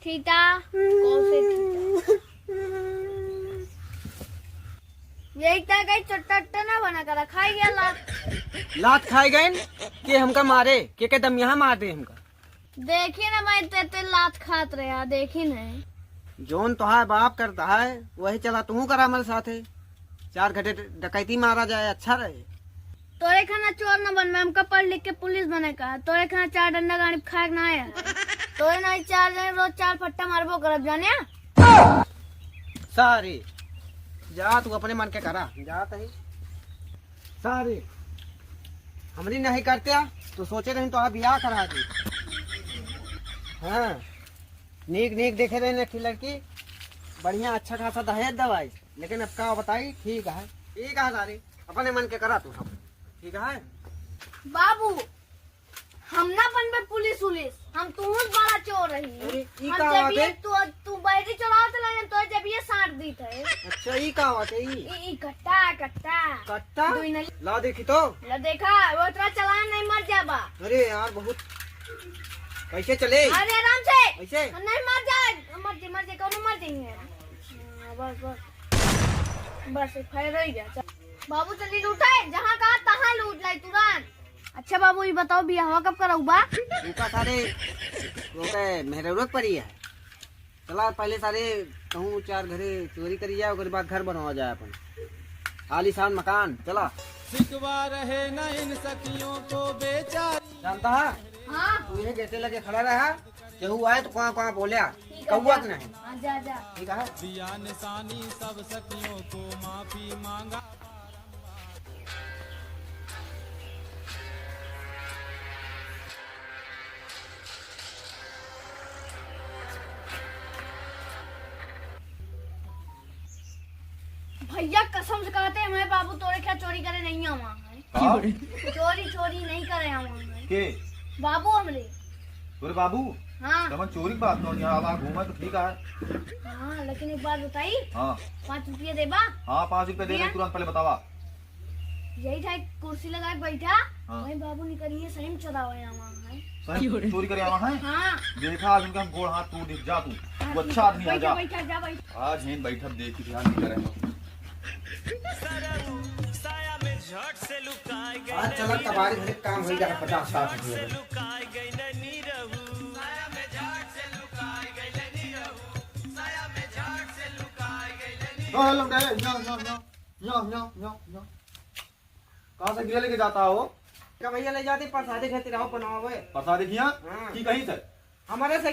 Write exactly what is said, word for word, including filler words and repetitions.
थीटा, cos theta। यही तो कहीं चट्टा उट्टा ना बना कर रखा ही गया लात। लात खाए गए कि हमका मारे, के के दम यहाँ मार दे हमका। देखी ना भाई, ते, ते लात खात रहे, देखी ना। जौन तोहार बाप करता है, वही चला तू करा हमारे साथे। चार घंटे डकैती मारा जाए, अच्छा रहे। तोरे खाना चोर न बनबे, हमका पढ़ लिख के पुलिस बने का। तोरे खाना चार डंडा गाड़ी खाए के ना आया। तोरे ना चार जने रोज चार फट्टा मारबो करब, जाने? सारे, जा तू अपने मन के करा, जा तही। सारे, हमरी नहीं करते, तो सोचे रही तो बियाह करा दी। हाँ, नीक नीक देखे रहे एक लड़की, बढ़िया अच्छा खासा दहेज दवाई, लेकिन अब का बताई, ठीक है, ठीक है सारे, अपने मन के करा तू सब, ठीक है। बाबू, हम ना बनबे पुलिस उलिस, हम तुहूँ बड़ा चोर रही। अरे, ई हम का जब बात ये है? तू, तू बैटरी चलावत रहे, तो जब ये साट दीत है। अच्छा, ई का बात है ई? ई, ई कट्टा, कट्टा। कट्टा? दुई नली। ला देखी तो। ला देखा, वो इतना चलान नहीं मर जाबा। अरे यार, बहुत। कैसे चले? अरे आराम से। कैसे? नहीं मर जाए, मर जाए, मर जाए, कौनो मर जाए। हाँ, बस, बस। बस, फिर रह गया। चल। बाबू चली लूटे, जहाँ कहा तहाँ लूट लाई तुरंत। अच्छा बाबू, ये बताओ, बियाहवा कब कराऊ बा? उनका सारे, वो के मेहरौरक पड़ी है। चला, पहले सारे कहूँ चार घरे चोरी करी जाए, ओकरे बाद घर बनवा जाए अपन। आलीशान मकान, चला। सिकवा रहे ना इन सखियों को बेचारी। जानता है? हाँ। तू यही गेटे लगे खड़ा रहा, केहू आए तो कहाँ कहाँ बोल्या, ठीक है, कौआ जा। के नहीं। हाँ, जा, जा। ठीक है? दिया निशानी सब सखियों को माफी मांगा। भैया कसम से कहते हैं, मैं बाबू तोरे क्या चोरी करे नहीं आवा है। का? चोरी चोरी नहीं करे आवा है। के? बाबू हमरे। तोरे बाबू? हाँ। तमन चोरी के बात कौन यहाँ आवा घूमे तो ठीक है। हाँ, लेकिन एक बात बताई। हाँ। पाँच रुपया देबा? हाँ, पाँच रुपया दे दिया? दे, तुरंत पहले बतावा। यही था, एक कुर्सी लगा के बैठा, हाँ। वहीं बाबू निकलिए, सही में चोरावे आवा है। सही में चोरी करे आवा है? हाँ। देखा, आज उनका हम गोड़ हाथ टूट दे, जा तू। हाँ, तू अच्छा आदमी है, जा। बैठा, जा, बैठा। आज ही बैठब, देखी ध्यान नहीं करे। आज चलत कबाड़ी भरे काम हो जाए, पचास साठ रुपये। हाँ, हेलो, गए, यहाँ, यहाँ, यहाँ। यहाँ, यहाँ, यहाँ, यहाँ। कहाँ से गिरा लेके जाता हो? का भैया ले जाते प्रसादी खातिर, आओ बनाओ हुए। प्रसादी किया? हाँ। की कहीं से? हमारे से